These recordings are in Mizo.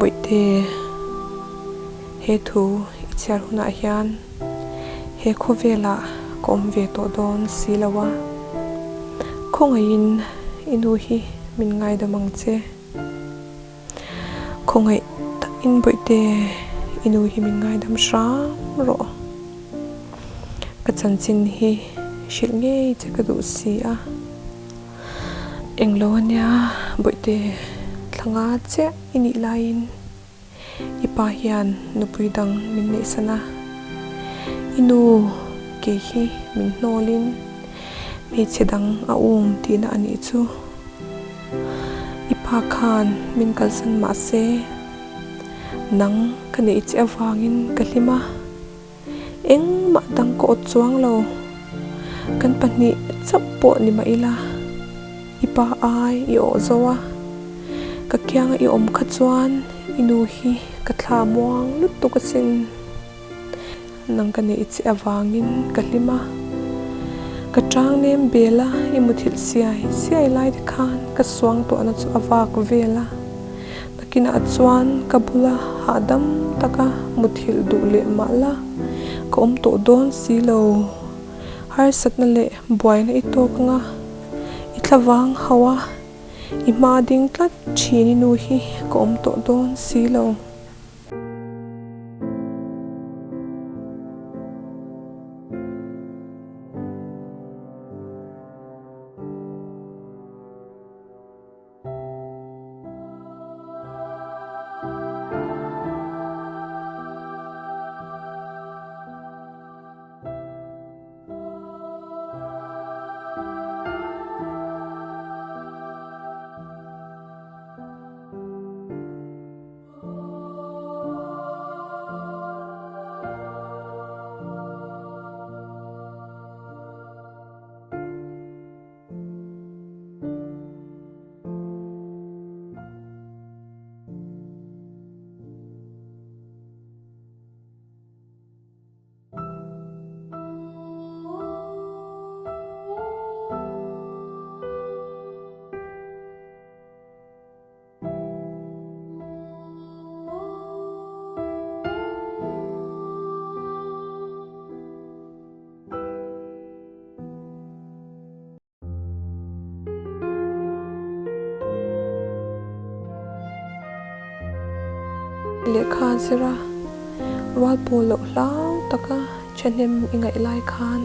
Bawihte, he thu i chhiar hunah hian he khawvelah ka awm ve tawh dawn si lo a, khawngaihin i nu hi min ngaidam ang che. Khawngaih takin Bawihte, i nu hi min ngaidam hram rawh. Ka chanchin hi hrilh ngei che ka duh si a. Englo ania Bawihte, thlanga chiah i nih laiin i pa hian nupui dang min neihsan a. I nu kei hi min hnawlin hmeichhe dang a um tihna a nih chu. I pa khan min kalsan mah se, nang ka neih che avangin ka hlim a, engmah dang ka awt chuang lo. Kan pahnih chauh pawh ni mah ila, i pa ai i awh zo a, ka kianga i awm kha chuan i nu hi ka thla muang lutuk asin. Nang ka neih che avangin ka hlim a, ka tang nem bel a, i muthilh siai siai lai te khan ka suang tawhna chu a vak vel a, nakinah chuan ka bula hahdam taka muthilh duh leh mah la ka awm tawh dawn si lo. Harsatna leh buaina i tawk anga i thlavang hauh a, i hma ding tlat thin i nu hi ka awm tawh dawn si lo. Lehkha zira rual pawl loh hlau taka thahnem i ngaih lai khan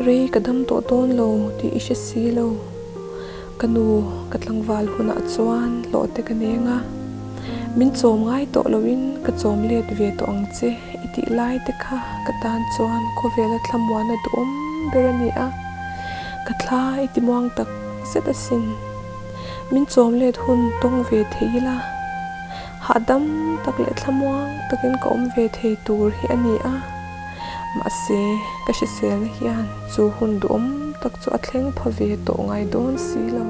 rei ka dam tawh dawn lo tih i hre si lo. Ka nu ka tlangval hunah chuan hlawh te ka neng a, min chawm ngai tawh loin ka chawm let ve tawh ang che i tih lai te kha ka tan chuan khawvela thlamuana duhawm ber a ni a, ka thla i ti muang tak zet asin. Min chawm let hun tawng ve thei ila, hahdam tak leh thlamuang takin ka awm ve thei tur hi a ni a, mahse ka hriselna hian chu hun duhawm tak chu a thleng pha ve tawh ngai dawn si lo.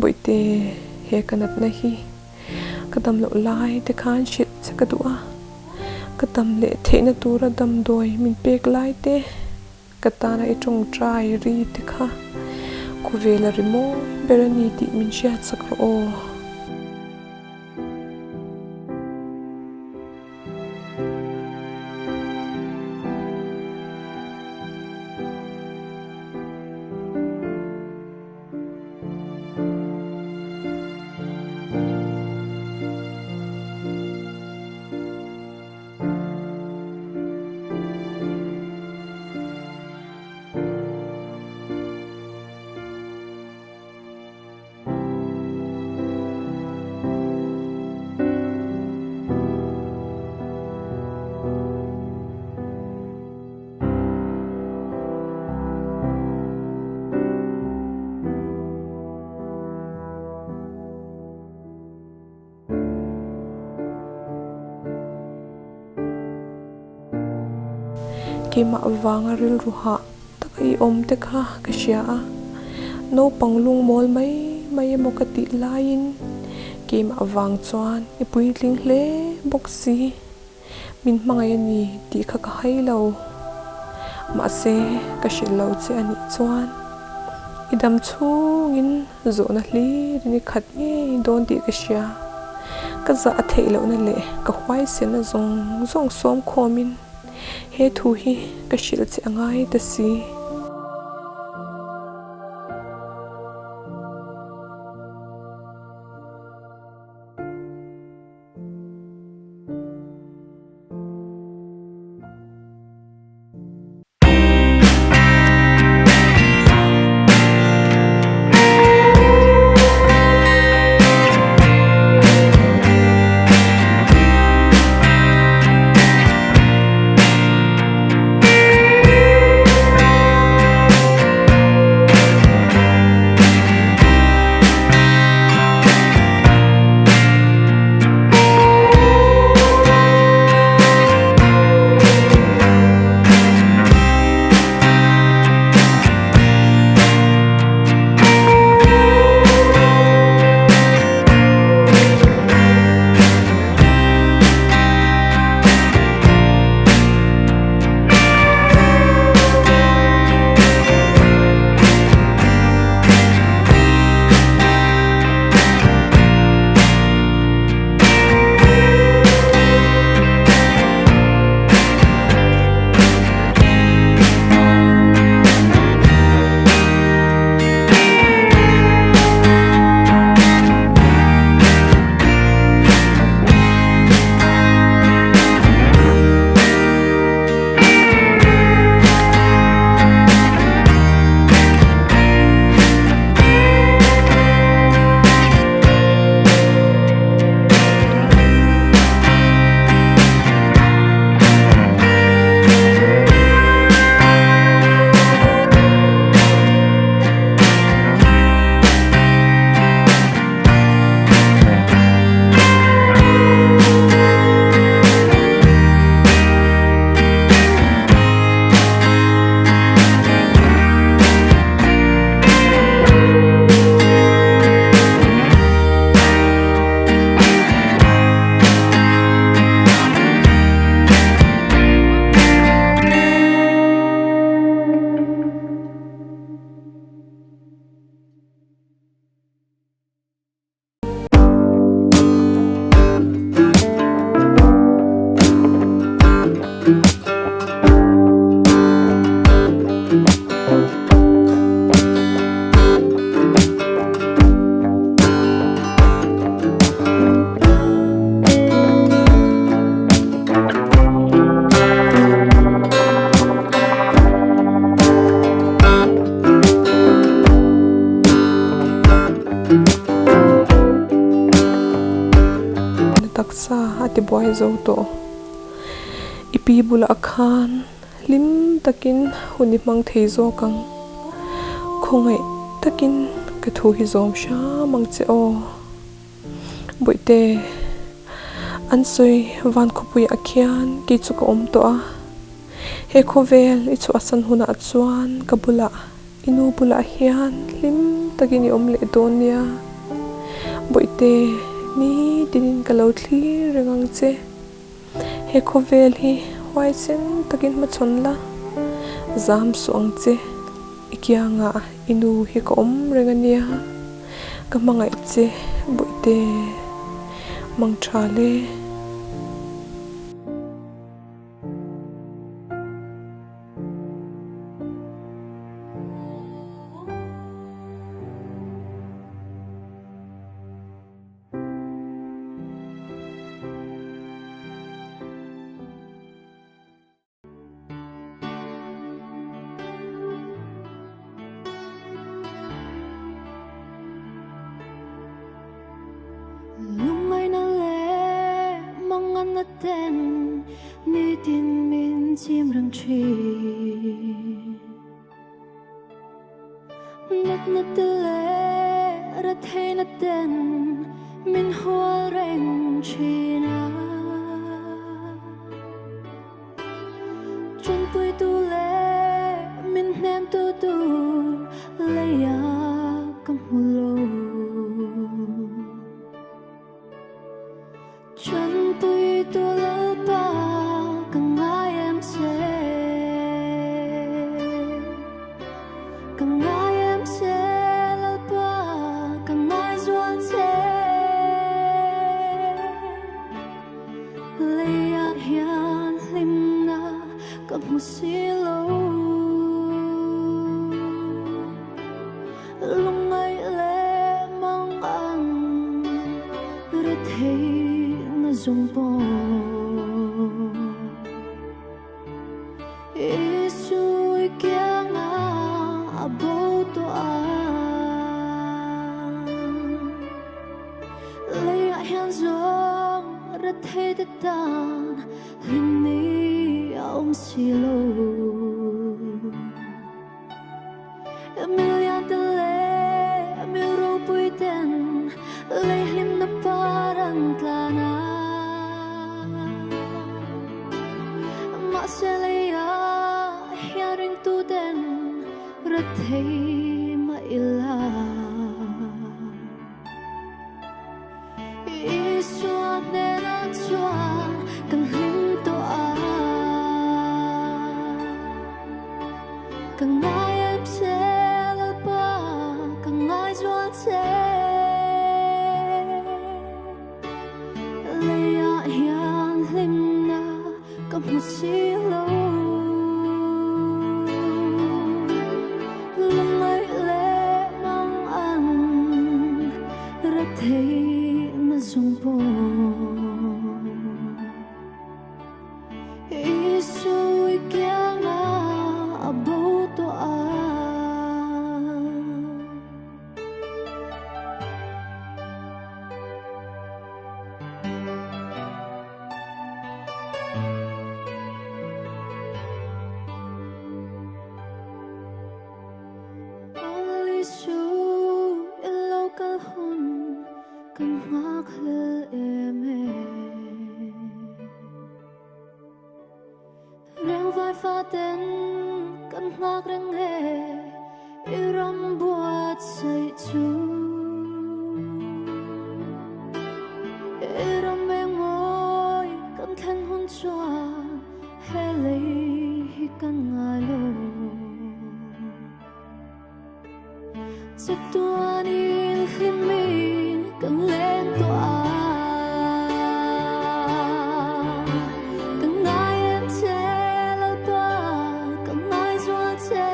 Bawihte, he ka natna hi ka dam loh lai te khan hrilh che ka duh a, ka dam leh theihna tura damdawi min pek lai te, ka tana i tawngtai ri te kha khawvela ri mawi ber a ni tih min hriatsak rawh aw. Keimah vanga rilru hah taka i awm te kha ka hria a, naupang lungmawl mai mai emaw ka tih laiin keimah vang chuan i puitling hle bawk si. Min hmangaih a ni tih kha ka hai lo. Mahse, ka hrilh lo che a nih chuan i dam chhungin zawhna hlirin i khat ngei dawn tih ka hria. Ka zah a theih lohna leh ka huaisenna zawng zawng sawm khawmin he thu hi ka hrilh che a ngai ta si. Na taksa a ti buai zo tawh. I pi bulah khan hlim takin hun i hmang thei zawk ang. Khawngaih takin ka thu hi zawm hram ang che aw. Bawihte, an sawi van khawpuiah khian kei chu ka awm tawh a. He khawvel i chhuahsan hunah chuan ka bulah, i nu bulah hian hlim takin i awm leh dawn nia. Bawihte, nitinin ka lo thlir reng ang che. He khawvel hi huaisen takin hmachhawn la, zam suh ang che. I kiangah i nu hi ka awm reng a nia, ka hmangaih che Bawihte, mang tha le. Lungngaihna leh manganna ten nitin min chim reng thin. Natna te leh ratheihna ten min hual reng thin a. Chunpuitu leh min hnemtu tur leia ka hmu lo. Chunpuitu Lalpa ka ngai em che. Ka ngai em che Lalpa ka ngai zual che. Leiah hian hlimna ka hmu si lo. Lungngaih leh mang ang retheihna zawng pawh. Isui kiangah a bo tawh a. Leiah hian zawng rethei te tan hlim ni a awm si lo. Milian te leh mi ropui ten lei hlimna par an tlan a. Mahse leiah hian ringtu ten rethei mah ila. Isua hnenah chuan kan hlim tawh a. Ka ngai em che Lalpa, ka ngai zual che. Leiah hian hlimna ka hmu si lo. Lungngaih leh mang ang retheihna zawng pawh. Isui kiangah a bo tawh a. Alisu i lo kal hun kan nghak hlel em e. Rengvai faten kan nghak reng e i ram buatsaih chu. I ram engmawi kan thlen hun chuan he lei hi kan ngai lo. Chatuanin hlimin kan leng tawh a. Ka ngai em che Lalpa, ka ngai zual che.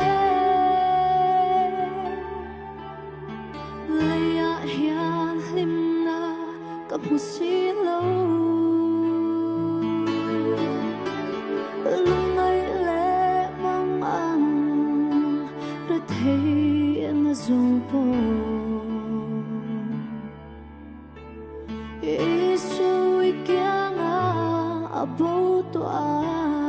Leiah hian hlimna ka hmu si lo. Lungngaih leh mang ang retheihna zawng pawh. Isui kiangah a bo tawh a.